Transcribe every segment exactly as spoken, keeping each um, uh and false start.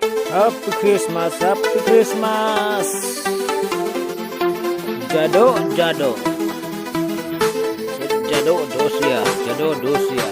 Happy Christmas, Happy Christmas. Jado, jado. Jado dosia, jado dosia.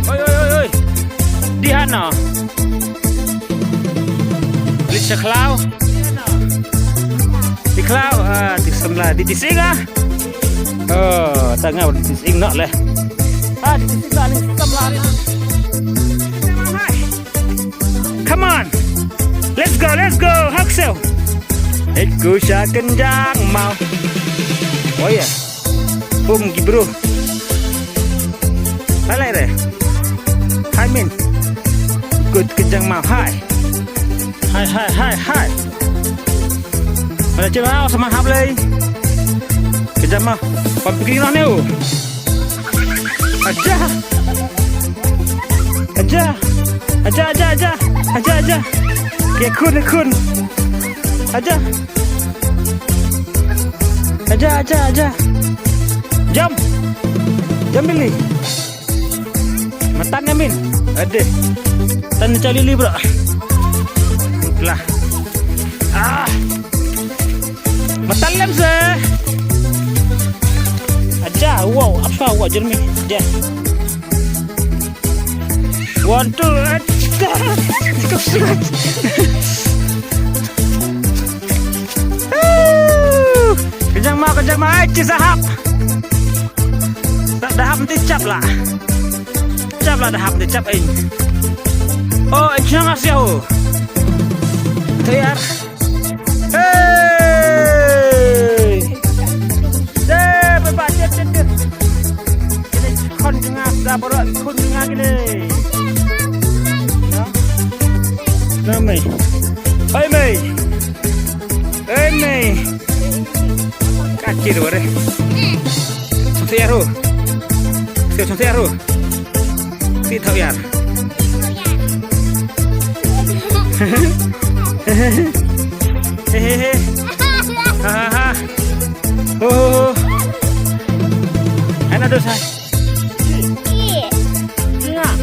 Oi, oi, oi, oi. Di hano. Lit sa khlaw. Di khlaw, ah, di samla, di, di singa. Oh, tanga di sing nok leh. Ah, di sing nok ni samla ni. Come on. Let's go, let's go. Hak seo. Ek kusha kenjang mau. Oh yeah. Bum gibru. Halai re. Hai min. Good kenjang mau. Hai. Hai, hai, hai, hai. Mana cewek awak sama hap lei. Kenjang mau. Pam pergi noh neu. Aja. Aja. Aja, aja, aja. Aja, aja. Ke khun, khun. Aja. Aja, aja, aja. Jam. Jam bili. Matan ya min. Ade. Tan cari li bro. Lah. Ah. Matan lem se. Aja, wow, apa wow Jeremy. Aja. One, two, aja. Kejang ma, kejang ma, ai ci sahap. Tak dahap nanti cap lah. Cap lah dahap nanti cap ai. Oh, ai ci nang asia ho. Tayar. Hey! Deh, beba, deh, deh, deh. Kini khun jnga, da baroh khun jnga kini. Ya? Na mei. Oi mei. Oi mei. Kacir bare. Santai aro. Santai aro. Ti thau yar. Hehehe. Ha ha ha. Ho ho ho. Ana dos hai. Iya. Enggak.